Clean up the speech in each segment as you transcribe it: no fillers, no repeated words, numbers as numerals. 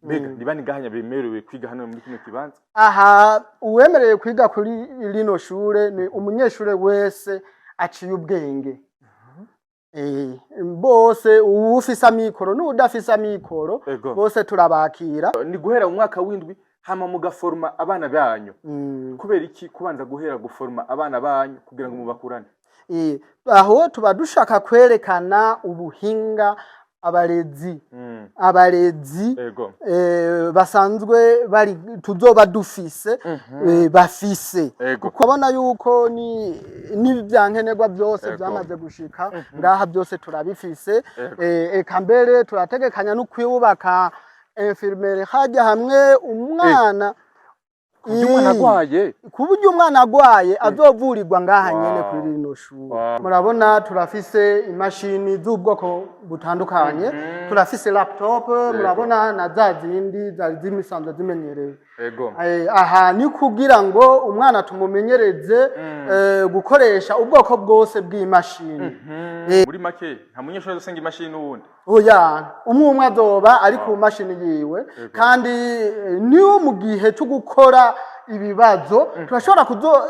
Mbega ni bani gahanya bemerewe kwiga hano muri kino kibanza? Aha uwemerewe kwiga kuri rino shure ni umunyeshure wese aciye ubwenge. Bose, uwufise amikoro n'uwudafise amikoro, bose turabakira. Ni guhera mu mwaka w'indwi, hama mugaforma abana banyu. Kubera iki kubanza guhera guforma abana banyu kugira ngo mubakurane? Aho tuba dushaka kwerekana ubuhinga abarezi abarezi basanzwe bari tuzoba dufise, bafise, ukabona yuko ni n'ivyankenerwa byose byamaze gushika ngaha, byose turabifise. Eka mbere turategekanya no kwubaka infirmerie hajya hamwe umwana Kuburyo umwana agwaye ku buryo umwana agwaye azovurirwa ngaha nyene kuri rino shuri. Murabona turafise imashini z'ubwoko butandukanye, turafise laptop, murabona na za zindi zari zimisanzwe zimenyerewe. Aha ni kugira ngo umwana tumumenyereze gukoresha ubwoko bwose bw'imashini. Muri make, nta munyeshuri azosenga imashini n'uwundi? Oya, umwe umwe azoba ari ku mashini yiwe, kandi niyo mu gihe cyo gukora ibibazo turashobora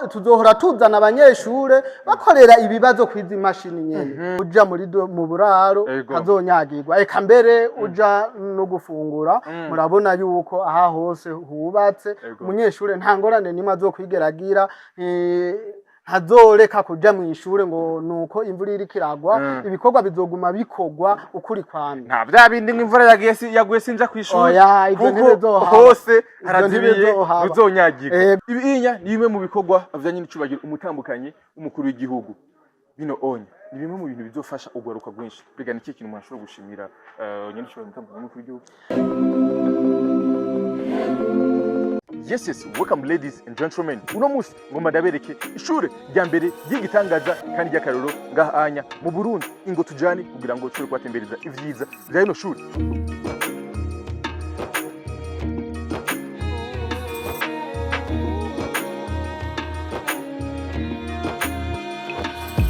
tuzohora tuzana abanyeshure bakorera ibibazo kwizi mashini nyene. Uja muri mu buraro azonyagirwa, eka mbere uja no gufungura. Murabona yuko aha hose hubatse. Umunyeshure nta ngorane nimwe azokwigera agira, ntazoreka kuja mw'ishure ngo nuko imvura iriko iragwa. Ibikorwa bizoguma bikorwa ukuri kwamye. Nta bya bindi ngo imvura yagiye yaguye sinja kw'ishuri, Oya, ivyo kuko ntibizohaba. hose Ivyo harazibiye, ntibizohaba. ntuzonyagirwa. Ibinya ni bimwe mu bikorwa vyanye n'icubahiro umutambukanyi w'umukuru w'igihugu. Bino onya ni bimwe mu bintu bizofasha ugwaruka rwinshi. Mbega ni ikihe kintu umuntu ashobora gushimira nyene icubahiro umutambukanyi w'umukuru w'igihugu? Yes, welcome, ladies and gentlemen. Uno munsi ngomba ndabereke ishure rya mbere ry'igitangaza kandi ry'akarorero ngaha anya mu Burundi. Ingo tujane kugira ngo dushobore kubatembereza ivyiza vya rino shure.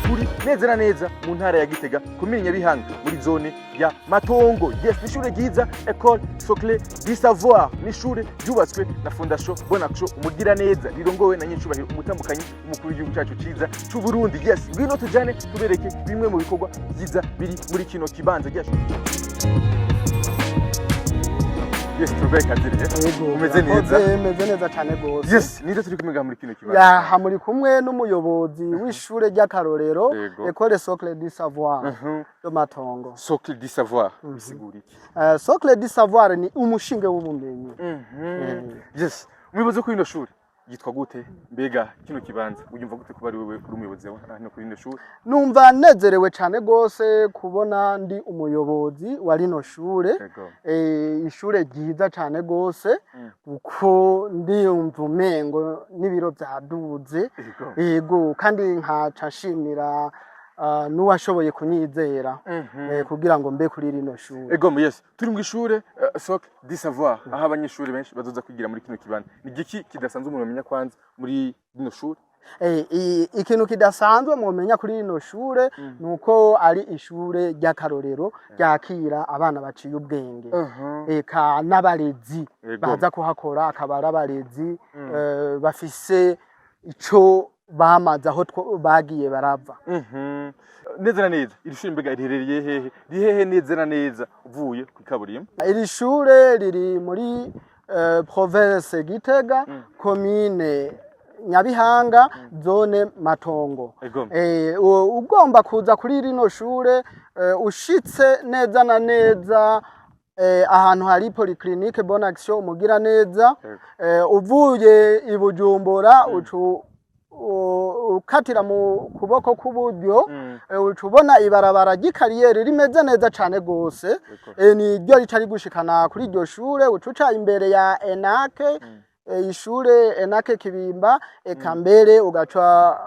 Turi neza na neza mu ntara ya Gitega, komine Nyabihanga, muri zone ya Matongo. Yes, ni ishure ryiza, Ecole Socle du Savoir. Ni ishure ryubatswe na Fondation Bonne Action Umugiraneza, rirongowe na nyicubahiro umutambukanyi umukuru w'igihugu cyacu ciza c'u Burundi. Yes, ngwino tujane tubereke bimwe mu bikorwa byiza biri muri kino kibanza ryacu. Yes, tubaye kazire. Yego, Umeze neza? Murakoze, meze neza cyane gose. Yes, ninde turi kumwe ngaha muri kino kibanza? Yaha muri kumwe n'umuyobozi w'ishure ry'akarorero, Ecole Socle du Savoir de Matongo. Socle du Savoir bisigura iki? Socle du Savoir ni umushinge w'ubumenyi. Yes, umuyobozi wo kuri rino shuri yitwa gute? Mbega kino kibanza uyumva gute kuba ari wewe uri umuyobozi wa hano kuri rino shuri? Numva nezerewe cyane gose kubona ndi umuyobozi wa rino shure. Ishure ryiza cyane gose, kuko ndiyumva umengo n'ibiro byaduze. Yego, kandi nkaca nshimira n'uwashoboye kunyizera kugira ngo mbe kuri rino shure. Ego, yes, turi mu ishure Socle du Savoir, aho abanyeshuri benshi bazoza kwigira muri kino kibanza. Ni igiki kidasanzwe umuntu amenya kwanza muri rino shure? Ikintu kidasanzwe mwomenya kuri rino shure nuko ari ishure ry'akarorero ryakira abana baciye ubwenge, eka n'abarezi baza kuhakora akaba ari abarezi bafise ico bamaze aho bagiye barava. Neza na neza iri shure mbega riherereye hehe? Rihehe neza na neza uvuye ku ikaburimbo? Iri shure riri muri province Gitega, komine Nyabihanga, zone Matongo. Ugomba kuza kuri rino shure, ushitse neza na neza ahantu hari polyclinique Bonne Action Umugiraneza, uvuye i Bujumbura, ucu ukatira mu kuboko k'uburyo, uca ubona ibarabara ry'ikariyeri rimeze neza cane gose. Niryo rica rigushikana kuri iryo shure. Uca uca imbere ya Enake, ishure Enake Kibimba, eka mbere ugaca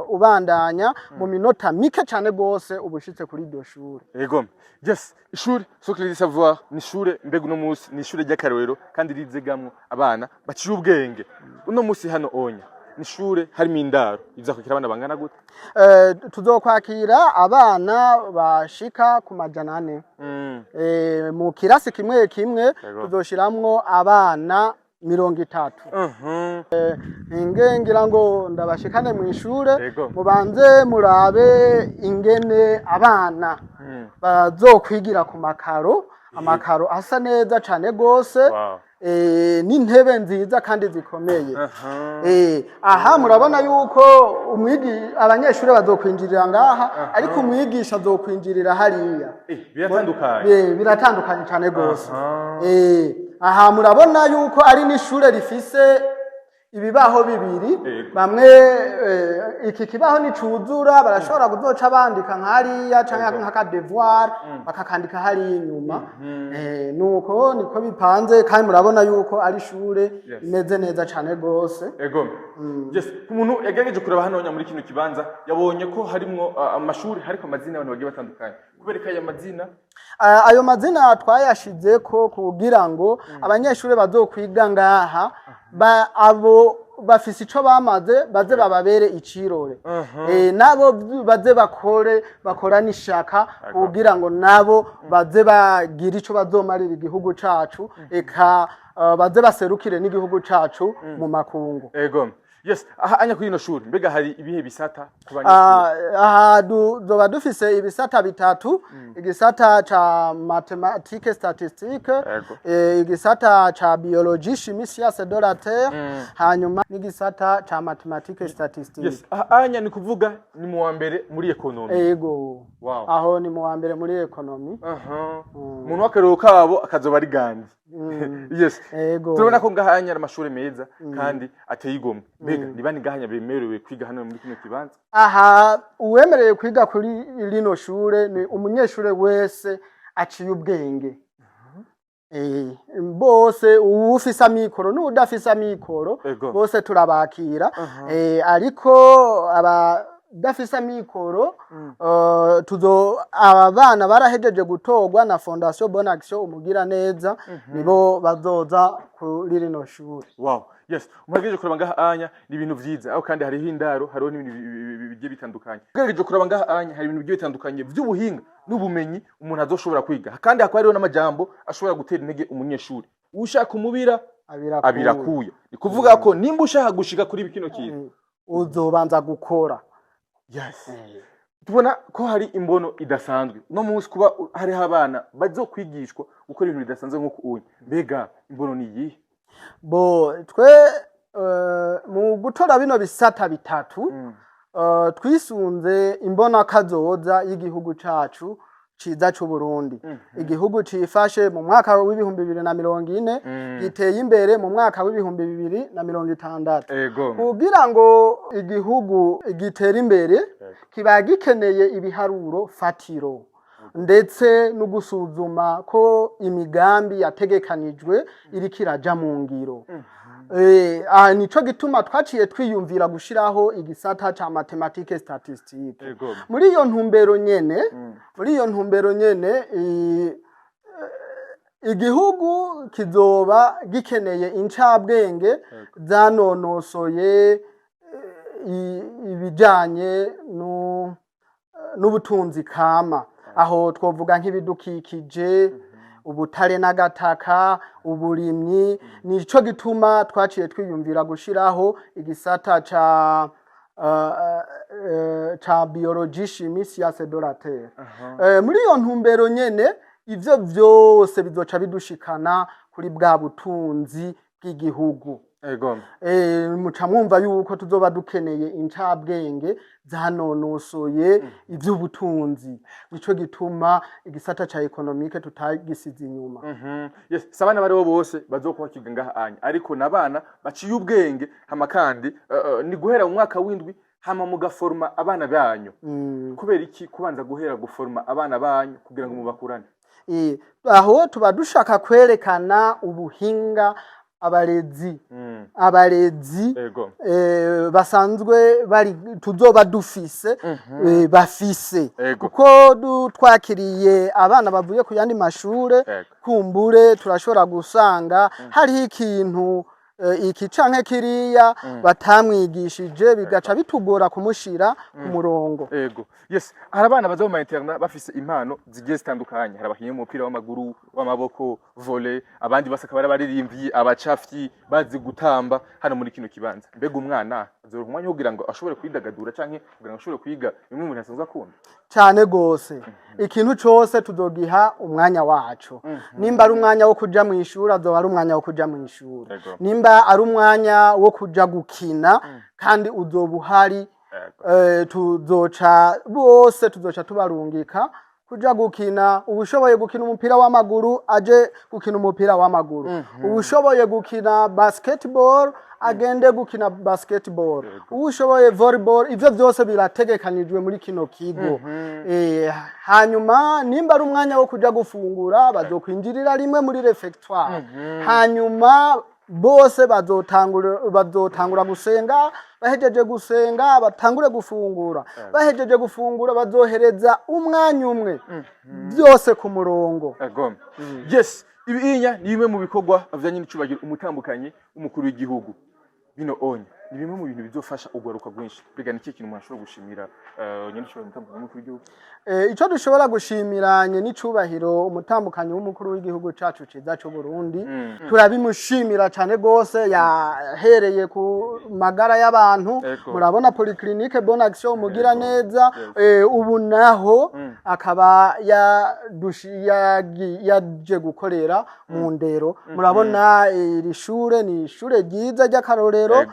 ubandanya mu minota mike cane gose uba ushitse kuri iryo shure. Ego. Yes, ishure Socle du Savoir ni ishure, mbega uno munsi ni ishure ry'akarorero kandi rizegamwo abana baciye ubwenge. Uno munsi hano onya Ni ishure harimo indaro iza kwakira abana bangana gute? Tuzokwakira abana bashika ku 400. Mu kirasi kimwe kimwe tuzoshiramwo abana 30. Inge ngira ngo ndabashikane mu ishure, mubanze murabe ingene abana bazokwigira ku makaro, amakaro asa neza cane gose, n'intebe nziza kandi zikomeye. Aha murabona yuko abanyeshuri bazokwinjirira ngaha, ariko umwigisha azokwinjirira hariya. Biratandukanye. Biratandukanye cane gose. Aha murabona yuko ari n'ishure rifise ibibaho bibiri. Bamwe iki kibaho nicuzura barashobora kuzoca bandika nk'hariya canke nk'aka devoir bakakandika hariya inyuma. Nuko niko bipanze, kandi murabona yuko ari ishure imeze neza cane gose. Ego. Yes, ku muntu yagerageje kureba hano muri kino kibanza, yabonye ko harimwo amashuri hariko amazina y'abantu bagiye batandukanye. Kubera ko aya mazina? Ayo mazina twayashizeko kugira ngo abanyeshuri bazokwiga ngaha abo bafise ico bamaze baze bababere icirore, nabo baze bakore bakorane ishaka kugira ngo nabo baze bagire ico bazomarira igihugu cacu, eka baze baserukire n'igihugu cacu mu makungu. Ego. Yes, aha anya kuri ino shuri mbega hari ibihe bisata ku banyeshuri? Aha duzoba dufise ibisata bitatu: igisata ca mathématique statistique, igisata ca biologie, chimie, science de la terre, hanyuma n'igisata ca mathématique statistique. Yes, aha anya ni kuvuga ni mu wa mbere muri économie. Ego. Aho ni mu wa mbere muri économie. Umuntu w'akarero kabo akazoba ari Gandhi. Yes. Ego. Turabona ko ngaha anya ari amashuri meza kandi ateye igomwe. Mbega ni bani ngahanya bemerewe kwiga hano muri kino kibanza? Aha uwemerewe kwiga kuri rino shure ni umunyeshure wese aciye ubwenge. Bose, uwufise amikoro n'uwudafise amikoro, bose turabakira. Ariko abadafise amikoro, tuzo aba bana barahejeje gutorwa na Fondation Bonne Action Umugira Neza, nibo bazoza kuri rino shure. Wow. Yes, umugerageje kuraba ngaha anya ni ibintu vyiza. Aho kandi hariho indaro, hariho n'ibintu bigiye bitandukanye. Ugerageje kuraba ngaha anya hari ibintu bigiye bitandukanye vy'ubuhinga n'ubumenyi umuntu azoshobora kwiga. Kandi hakaba hariho n'amajambo ashobora gutera intege umunyeshuri. Ushaka umubira abirakuye. Abirakuye. Ni kuvuga ko nimba ushaka gushika kuri kino kintu, uzobanza gukora. Yes. Tubona ko hari imbono idasanzwe. No munsi kuba hariho abana bazokwigishwa gukora ibintu bidasanzwe nk'uko unye. Mbega imbono ni iyihe? Bo twe mu gutora bino bisata bitatu, twisunze imbona kazoza y'igihugu cacu ciza c'u Burundi, igihugu cifashe mu mwaka w'2040, giteye imbere mu mwaka w'2060. Kugira ngo igihugu gitere imbere, kiba gikeneye ibiharuro fatiro ndetse no gusuzuma ko imigambi yategekanijwe iriko iraja mu ngiro. Aha nico gituma twaciye twiyumvira gushiraho igisata ca mathématique statistique. Muri iyo ntumbero nyene, igihugu kizoba gikeneye incabwenge zanonosoye ibijanye n'ubutunzi kama. Aho twovuga nk'ibidukikije, ubutare n'agataka, uburimyi. Nico gituma twaciye twiyumvira gushiraho igisata ca biologie, chimie, science de la terre. Muri iyo ntumbero nyene, ivyo vyose bizoca bidushikana kuri bwa butunzi bw'igihugu. Muca mwumva yuko tuzoba dukeneye incabwenge zanonosoye ivy'ubutunzi. Nico gituma igisata ca économique tutagisize inyuma. Yes, si abana baribo bose bazokuba bakiga ngaha anya, ariko n'abana baciye ubwenge. Hama kandi ni guhera mu mwaka w'indwi hama mugaforma abana banyu. Kubera iki kubanza guhera guforma abana banyu kugira ngo mubakurane? Aho tuba dushaka kwerekana ubuhinga abarezi abarezi basanzwe bari tuzoba dufise, bafise, kuko twakiriye abana bavuye ku yandi mashure, kumbure turashobora gusanga hariho ikintu. iki canke kiriya batamwigishije, bigaca bitugora kumushira ku murongo. Ego, yes, hari abana baza mu ma internat bafise impano zigiye zitandukanye. Hari abakinyi b'umupira w'amaguru, w'amaboko, volley, abandi basaka bari abaririmbyi, abacafyi, bazi gutamba. Hano muri kino kibanza, mbega umwana azoronka umwanya wo kugira ngo ashobore kwidagadura canke kugira ngo ashobore kwiga bimwe mu bintu asanzwe akunda? Cane gose. Ikintu cose tuzogiha umwanya waco. Nimba ari umwanya wo kuja mw'ishuri, azoba ari umwanya wo kuja mw'ishuri. Nimba ari umwanya wo kuja gukina, kandi uzoba uhari. Tuzoca bose tuzoca tubarungika kuja gukina. Ubushoboye gukina umupira w'amaguru aje gukina umupira w'amaguru, ubushoboye gukina basketball agende gukina basketball, ubushoboye volleyball. Ivyo vyose birategekanijwe muri kino kigo. Hanyuma nimba ari umwanya wo kuja gufungura, bazokwinjirira rimwe muri réfectoire. Hanyuma bose bazotangura gusenga. Bahejeje gusenga, batangure gufungura. Bahejeje gufungura, bazohereza umwanya umwe, byose ku murongo. Ego, yes, ibiinya ni bimwe mu bikorwa vya nyine icubahiro umutambukanyi w'umukuru w'igihugu. Bino onya ni bimwe mu bintu bizofasha urwaruka rwinshi. Mbega ni ikihe kintu umuntu ashobora gushimira nyine icubahiro umutambukanyi w'umukuru w'igihugu? Ico dushobora gushimira n'icubahiro umutambukanyi w'umukuru w'igihugu cacu ciza c'u Burundi, turabimushimira cane gose. Yahereye ku magara y'abantu. Murabona polyclinique Bonne Action mugira neza. Ubu naho akaba yaje gukorera mu ndero. Murabona iri shure ni ishure ryiza ry'akarorero.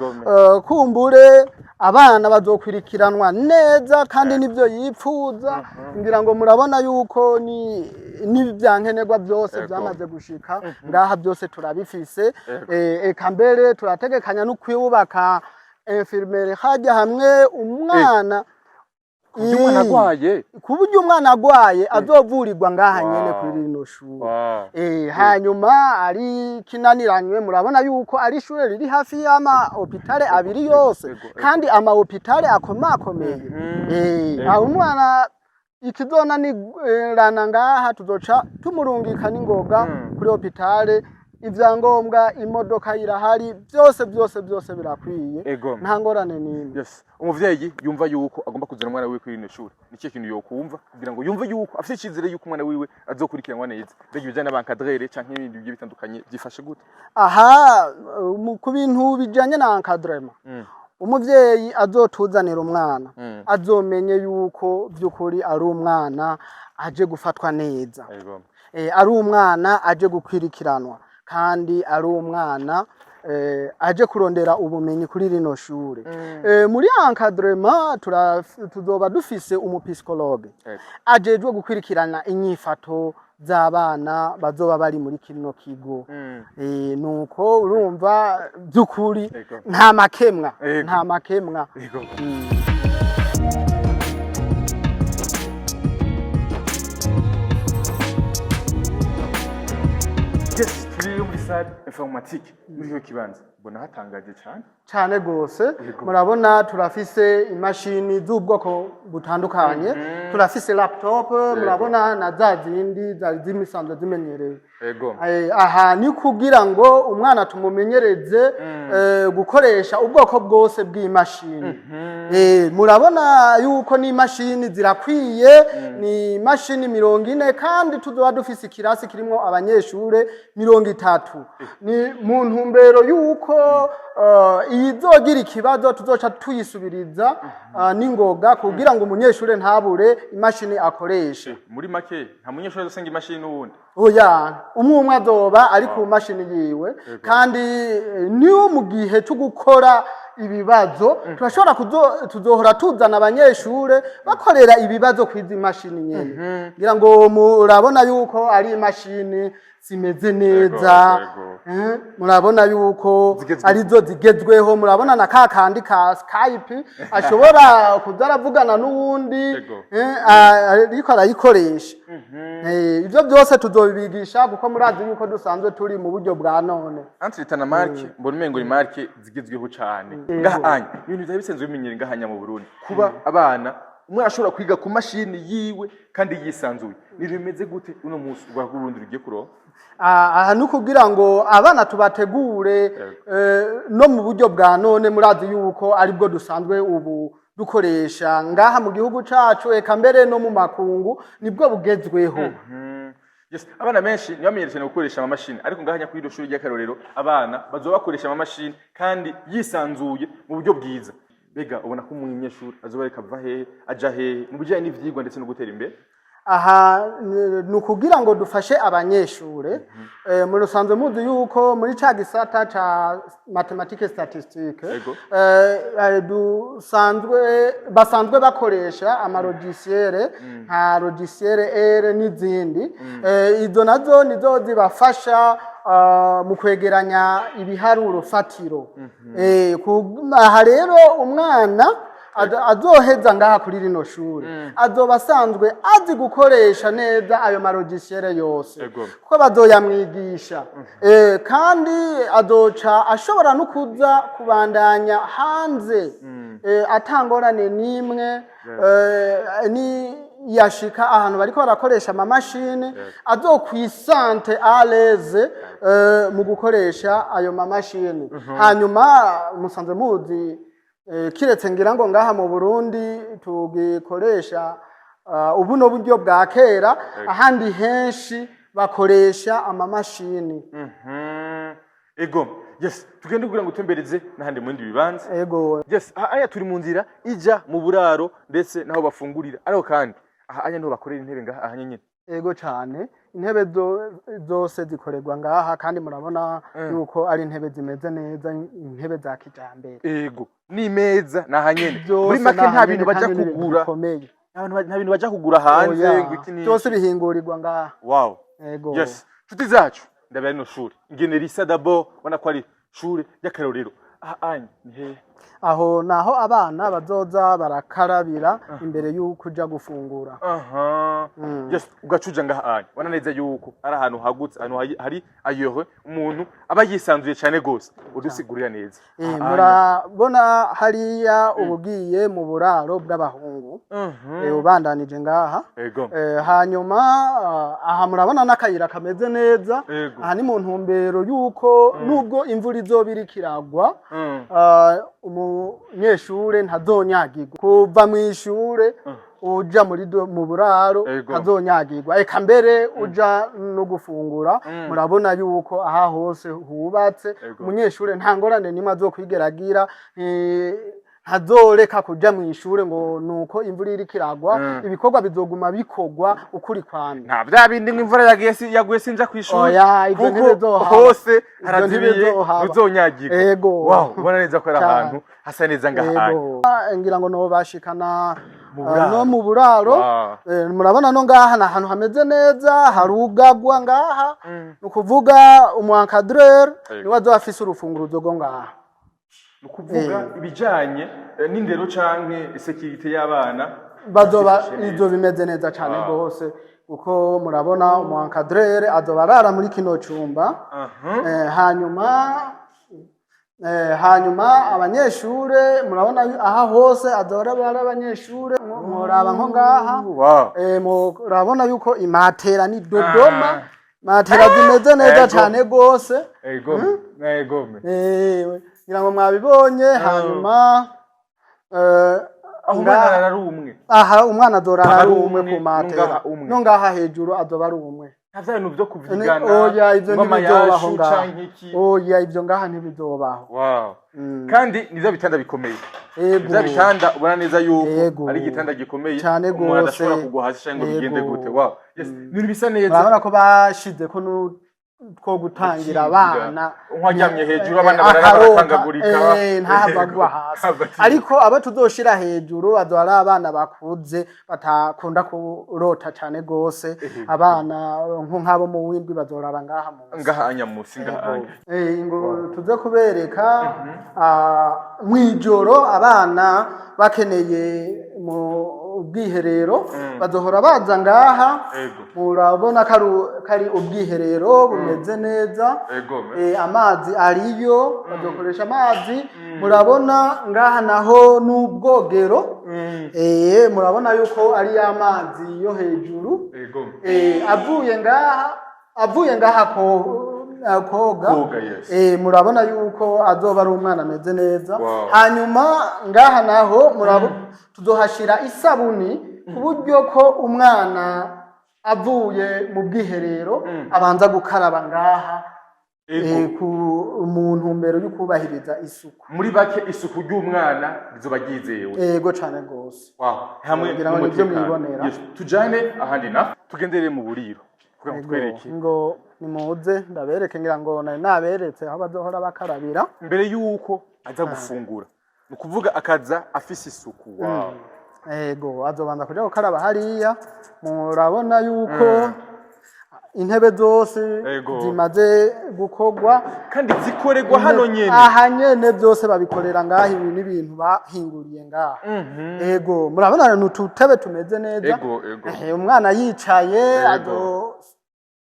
Kumbure abana bazokwirikiranwa neza, kandi nivyo yipfuza. Ngira ngo murabona yuko ni n'ivyankenerwa byose byamaze gushika ngaha, byose turabifise. Eka mbere turategekanya no kwubaka infirmerie hajya hamwe umwana Kuburyo umwana agwaye ku buryo umwana agwaye azovurirwa ngaha nyene kuri rino shure. Hanyuma ari kinaniranywe, murabona yuko ari ishure riri hafi y'ama hôpital abiri yose, kandi ama hôpital akomakomeye. Aho umwana ikizonanirana ngaha, tuzoca tumurungika n'ingoga kuri hôpital. Ivyangombwa, imodoka irahari, byose byose byose birakwiye. Nta ngorane n'imwe. Yes, umuvyeyi yumva yuko agomba kuzana umwana wiwe kuri rino shuri, ni ikihe kintu yokumva kugira ngo yumve yuko afite icizere yuko umwana wiwe azokurikiranwa neza? Mbega ibijanye n'aba encadreur canke ibindi bigiye bitandukanye byifashe gute? Aha ku bintu bijanye na encadrement, umuvyeyi azotuzanira umwana azomenye yuko by'ukuri ari umwana aje gufatwa neza, ari umwana aje gukwirikiranwa, kandi ari umwana aje kurondera ubumenyi kuri rino shure. Muri encadrement tuzoba dufise umu psychologue ajejwe gukwirikirana inyifato z'abana bazoba bari muri kino kigo. Nuko urumva by'ukuri nta makemwa, nta makemwa. Yes, turi rero muri salle informatique. Muri icyo kibanza mbona hatangaje cyane. Cane gose. Murabona turafise imashini z'ubwoko butandukanye, turafise laptop, murabona na za zindi zari zimisanzwe zimenyerewe. Aha ni kugira ngo umwana tumumenyereze gukoresha ubwoko bwose bw'imashini. Murabona yuko n'imashini zirakwiye, ni imashini 40, kandi tuzoba dufise ikirasi kirimwo abanyeshure 30. Ni mu ntumbero yuko iyizogira ikibazo tuzoca tuyisubiriza n'ingoga, kugira ngo umunyeshure ntabure imashini akoreshe. Muri make, nta munyeshuri azosenga imashini n'uwundi? Oya, umwe umwe azoba ari ku mashini yiwe. Kandi niyo mu gihe cyo gukora ibibazo turashobora tuzohora tuzana abanyeshure bakorera ibibazo kwizi mashini nyene. Ngira ngo murabona yuko ari imashini zimeze neza. Murabona yuko Zigezweho. arizo zigezweho. Murabona na ka kandi ka Skype ashobora kuza aravugana n'uwundi ariko arayikoresha. Ivyo byose tuzobibigisha, kuko murazi yuko dusanzwe turi mu buryo bwa none. Entre na marque, mbona umengo ni marque zigezweho cane. Ngaha anya ibintu vyari bisanzwe bimenyere ngahanya mu Burundi, kuba abana Umwana ashobora kwiga ku mashini yiwe kandi yisanzuye. Ni bimeze gute uno munsi urwaruka rw'Uburundi rugiye kuronka? Aha ni ukugira ngo abana tubategure no mu buryo bwa none. Murazi yuko aribwo dusanzwe ubu dukoresha ngaha mu gihugu cacu, eka mbere no mu makungu nibwo bugezweho. Yes. Abana benshi ntibamenyere cyane gukoresha amamashini, ariko ngaha kuri iryo shuri ry'akarorero abana bazoba bakoresha amamashini kandi yisanzuye mu buryo bwiza. Mbega ubona ko umunyeshuri azoba ariko ava hehe aja hehe mu bijyanye n'ivyigwa ndetse no gutera imbere? Aha ni ukugira ngo dufashe abanyeshure. Muri rusanzwe muzi yuko muri ca gisata ca mathématique statistique dusanzwe basanzwe bakoresha ama logiciel nka logiciel R n'izindi. Izo nazo nizo zibafasha mu kwegeranya ibiharuro fatiro. Aha rero umwana azoheza ngaha kuri rino shure azoba asanzwe azi gukoresha neza ayo ma logiciel yose, kuko bazoyamwigisha. Kandi azoca ashobora no kuza kubandanya hanze atangorane n'imwe. Ni yashika ahantu bariko barakoresha amamashini, azokwisante à l'aise mu gukoresha ayo mamashini. Hanyuma musanze muzi, kiretse ngira ngo ngaha mu Burundi tugikoresha ubuno buryo bwa kera, ahandi henshi bakoresha amamashini. Ego, yes, tugende kugira ngo utembereze n'ahandi mu bindi bibanza. Ego. Yes, aha aya turi mu nzira ija mu buraro ndetse naho bafungurira, ariko kandi aha anya niho bakorera intebe, ngaha aha nyene. Ego cane, intebe zose zikorerwa ngaha, kandi murabona yuko ari intebe zimeze neza, intebe za kijambere. Ego, n'imeza naha nyene. Byose Muri make naha nta nyene bintu baja kandi n'ibintu kugura bikomeye. Nta bintu baja kugura hanze Oya, ngo iki n'iki. byose bihingurirwa ngaha. Ego. Yes, nshuti zacu, ndabera rino shuri ingene risa. D'abord ubona ko ari shure ry'akarorero. Aha anya ni hehe? Aho naho abana bazoza barakarabira imbere y'uko uja gufungura. Yes, ugacuja ngaha anya ubona neza yuko ari ahantu hagutse, ahantu hari ayewe umuntu aba yisanzuye cyane gose. Udusigurira neza. Aha anya. Murabona hariya ubugiye mu buraro bw'abahungu. Ubandanije ngaha. Hanyuma aha murabona n'akayira kameze neza. Aha ni mu ntumbero y'uko nubwo imvura izoba iriko iragwa, umunyeshure ntazonyagirwa kuva mu ishure uja mu buraro, ntazonyagirwa, eka mbere uja no gufungura. Murabona yuko aha hose hubatse. Umunyeshure nta ngorane nimwe azokwigera agira, ntazoreka kuja mu ishure ngo nuko imvura iriko iragwa. Ibikorwa bizoguma bikorwa ukuri kwamye. Nta bya bindi ngo imvura yagiye yaguye sinja kw'ishuri, Oya, ivyo kuko ntibizohaba. hose Ivyo harazibiye, ntibizohaba. ntuzonyagirwa. Ego. Wow, ubona neza ko ari Cane. ahantu hasa neza ngaha anya. Ego. Ngira ngo nobashikana Mu buraro. no mu buraro. Murabona no ngaha ni ahantu hameze neza, harugagwa ngaha. Ni ukuvuga umu encadreur niwe azoba afise urufunguruzo rwo ngaha. Ni ukuvuga ibijanye n'indero canke sécurité y'abana Bazoba zifashe neza. Ivyo bimeze neza cane gose, kuko murabona umu encadreur azoba arara muri kino cumba. Hanyuma abanyeshure murabona aha hose azoba ari abanyeshure. Muraba nko ngaha. Murabona yuko imatera ni Dodoma, matera zimeze neza cane gose. Ego, ego. Ngira ngo mwabibonye. Hanyuma Aho umwana arara ari umwe? Aha umwana azorara Aba ari ari umwe umwe, ku matera. no ngaha umwe. No ngaha hejuru azoba ari umwe. Nta vya bintu vyo kuvyigana Oya, ivyo ngo ntibizobaho amayashu ngaha. canke iki. Oya, ivyo ngaha ntibizobaho. Kandi ni vya bitanda bikomeye. Ego. Vya bitanda ubona neza yuko ari igitanda gikomeye, Cane umuntu gose. adashobora kugwa hasi canke ngo bigende gute. Wow, yes, ni ibintu bisa neza. Murabona ko bashizeko n'utwo gutangira abana. Nk'uwaryamye hejuru, abana barara akarota, barakangagurika. Ntahava agwa hasi. Hava. Ariko abo tuzoshira hejuru bazoba ari abana bakuze batakunda kurota cane gose. Abana nko nk'abo mu windwi bazorara ngaha munsi. Ngaha anya musi, ngaha anya. Ngo tuze kubereka mw'ijoro abana bakeneye mu bwiherero bazohora baza ngaha. Murabona ko ari ubwiherero bumeze neza. Amazi ariyo, bazokoresha amazi. Murabona ngaha naho n'ubwogero. Murabona yuko ari y'amazi yo hejuru. Avuye ngaha koga. Koga, yes. Murabona yuko azoba ari umwana ameze neza. Hanyuma ngaha naho tuzohashira isabuni, ku buryo ko umwana avuye mu bwiherero abanza gukaraba ngaha, mu ntumbero yo kubahiriza isuku. Muri bake, isuku ry'umwana rizoba ryizewe. Ego, cane gose. Wow, hamwe Ngira ngo nivyo n'umutekano. mwibonera. Yes. Tujane ahandi na tugendere mu buriro kugira ngo Ego, twereke. Ngo nimuze ndabereke, ngira ngo nari naberetse aho bazohora bakarabira. Mbere yuko aza gufungura, ni ukuvuga akaza afise isuku. Wow. Ego, azobanza kuja gukaraba hariya. Murabona yuko intebe zose zimaze gukorwa. Kandi zikorerwa hano nyene. Aha nyene, byose babikorera ngaha. Ibi n'ibintu bahinguriye ngaha. Ego, murabona ni ututebe tumeze neza. Ego ego Umwana yicaye azo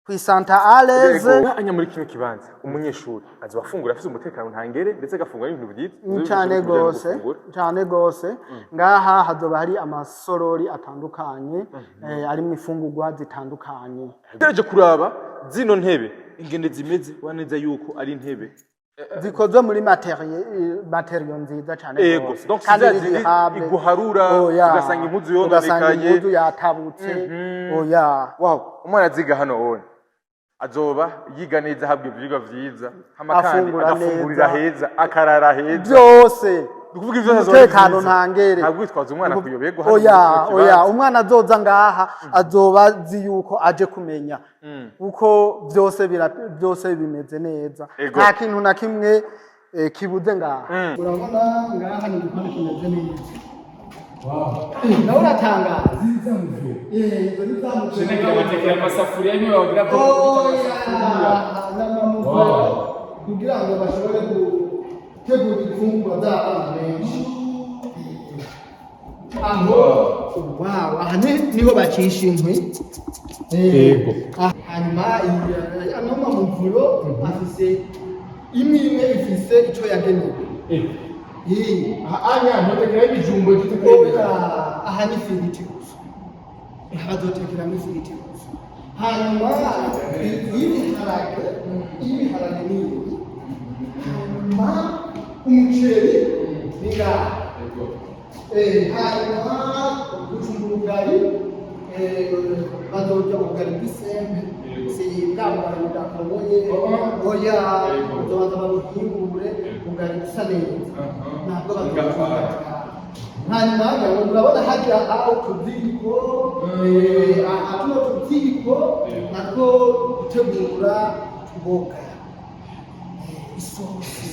kwisanta à l'aise. Ego. Anya muri kino kibanza, umunyeshuri azoba afungura afise umutekano ntangere, ndetse agafungura n'ibintu byiza. Cyane gose, cyane gose. Ngaha hazoba hari amasorori atandukanye, arimwo imfungurwa zitandukanye. Tugereje kuraba zino ntebe ingene zimeze, waneza yuko ari intebe Zikozwe muri matériau nziza cyane gose. Donc Kandi si za zindi ziri iguharura, Oya. ugasanga impuzu Ugasanga yononekaye. impuzu yatabutse, oya. Wow, umwana aziga hano wone azoba yiga neza, ahabwa ivyigwa vyiza, hama kandi Afungura agafungurira neza. heza, akarara heza. Byose. Ni ukuvuga ivyo azoba ari Umutekano vyiza. ntangere. Ntabwo witwaza umwana kuyoberwa hano Oya. muri kino Oya. kibanza. Umwana azoza ngaha azoba azi yuko aje kumenya, kuko byose bimeze neza. Nta kintu na kimwe kibuze ngaha. Urabona ngaha ni igikoni kimeze neza. Nawe uratangaza. Izo ni za muvyo. Nagira batekera amasafuriya, niyo bagira ko. Oya, n'amamuvyo, kugira ngo bashobore gutegura imfungurwa z'abana benshi. Aho, wow, aha niho bacisha inkwi. Yego. Hanyuma ano mamuvuro afise imwe imwe ifise ico yagenewe. Aha anya ntutekera ibijumbo, dutekera. Oya, aha ni ifiriti gusa, aha bazotekeramo ifiriti gusa. Hanyuma y'ibiharage ni ibi, hanyuma umuceri ni ngaha. Hanyuma gucumba ubugari, bazorya ubugari bw'isembe, si bwa bugari budakoboye, oya. Bazobanza babuhingure, ubugari busa neza, ntabwo bazobucumba. Hanyuma ngo murabona hajya aho utuziko, aha tuno tuziko natwo gutegura utuboga, isosi,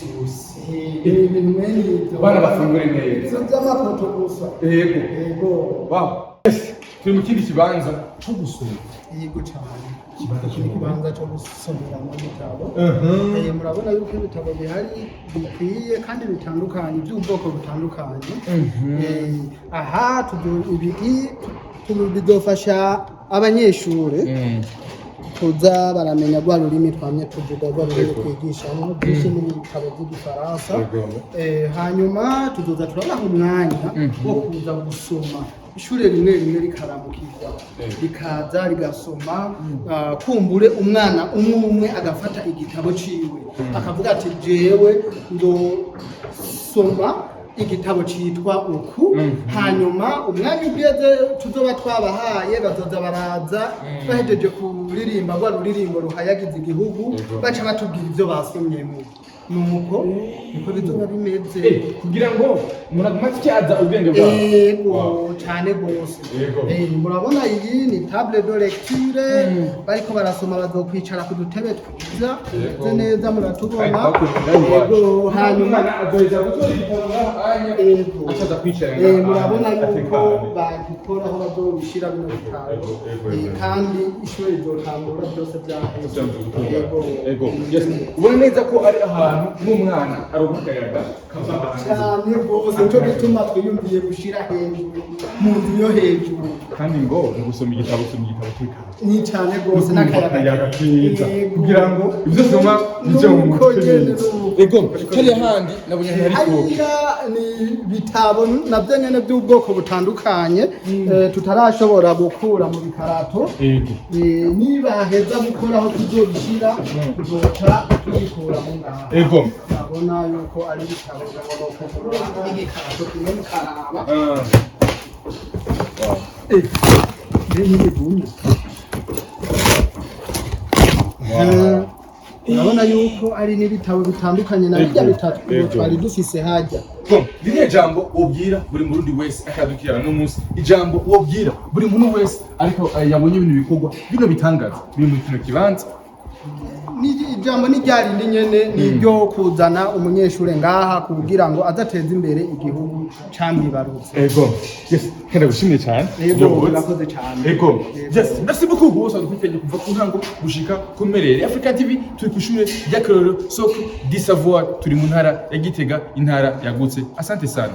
ibintu mwene ibyo. Abana bafungure neza. Ibyo by'amakoto gusa. Yego. Yego. Wow. Yes. Turi mu kindi kibanza cyo gusoma. Yego cyane. Ikibanza Iki ni ikibanza cyo gusomeramo ibitabo. Murabona yuko ibitabo bihari bikwiye kandi bitandukanye, by'ubwoko butandukanye. Aha ibi bizofasha abanyeshure kuza baramenya rwa rurimi twamye tuvuga, rwa rurimi twigishamo, byinshi n'ibitabo by'igifaransa. Hanyuma tuzoza turabaha umwanya wo kuza gusoma, ishure rimwe rimwe rikaramukirwa, rikaza rigasoma. Kumbure umwana umwe umwe agafata igitabo ciwe, akavuga ati: "Jewe ndosoma igitabo citwa uku." Hanyuma umwanya ugeze tuzoba twabahaye, bazoza baraza bahejeje kuririmba rwa ruririmbo ruhayagiza igihugu, baca batubwira ivyo basomyemo. Nuko niko bizoba bimeze. Kugira ngo umuntu agume atyaza ubwenge bwabo. Ego. Wow. Cane gose. Yego. Murabona iyi ni table de lecture, bariko barasoma bazokwicara ku dutebe twiza tumeze neza, muratubona. Kandi twakoze ngaho iwacu. Ego, hanyuma Umwana azoheza gutora igitabo ngaho anya, Ego. acaza kwicara ngaho Murabona anya, yuko atekanye. bagikora. aho bazobishira bino bitabo. Ego. Kandi ishuri rizotangura byose byaheze. Ego. Ego, yes, ubona neza ko ari ahantu n'umwana aronka akayaga kava hanze. Cyane rwose, nico gituma twiyumviye gushira hejuru, mu nzu yo hejuru. Kandi ngo mu gusoma igitabo, usoma igitabo tekanye. Ni cyane rwose, n'akayaga akayaga keza Yego. kugira ngo ibyo usoma bijye mu Nuko mutwe nyene neza. nuko. Ego, hariya handi nabonye hari kopi. Hariya ni ibitabo nabyo nyene by'ubwoko butandukanye, tutarashobora gukura mu bikarato. Nibaheza gukora aho tuzobishira, tuzoca tubikura mu ngaha. Urabona yuko ari ibitabo, ngomba kugura igikarato kimwe mukaraba. Mbe ntibigumye? Urabona yuko ari n'ibitabo bitandukanye na birya bitatu twari dufise hajya. Bon, ririya jambo wobwira buri Murundi wese akadukirana no munsi, ijambo wobwira buri muntu wese ariko yabonye bino bikorwa, bino bitangaza biri muri kino kibanza? Ni ijambo ni rya rindi nyene, ni iryo kuzana umunyeshure ngaha kugira ngo azateze imbere igihugu camwibarutse. Ego, yes, kenda gushimye cyane. Ego, murakoze cyane. Ego. Ego. Yes, merci beaucoup bose badukurikiranye kuva ku ntango gushika ku mperere. Africa TV, turi ku ishure ry'akarorero Socle du Savoir, turi mu ntara ya Gitega, intara yagutse. Asante sana.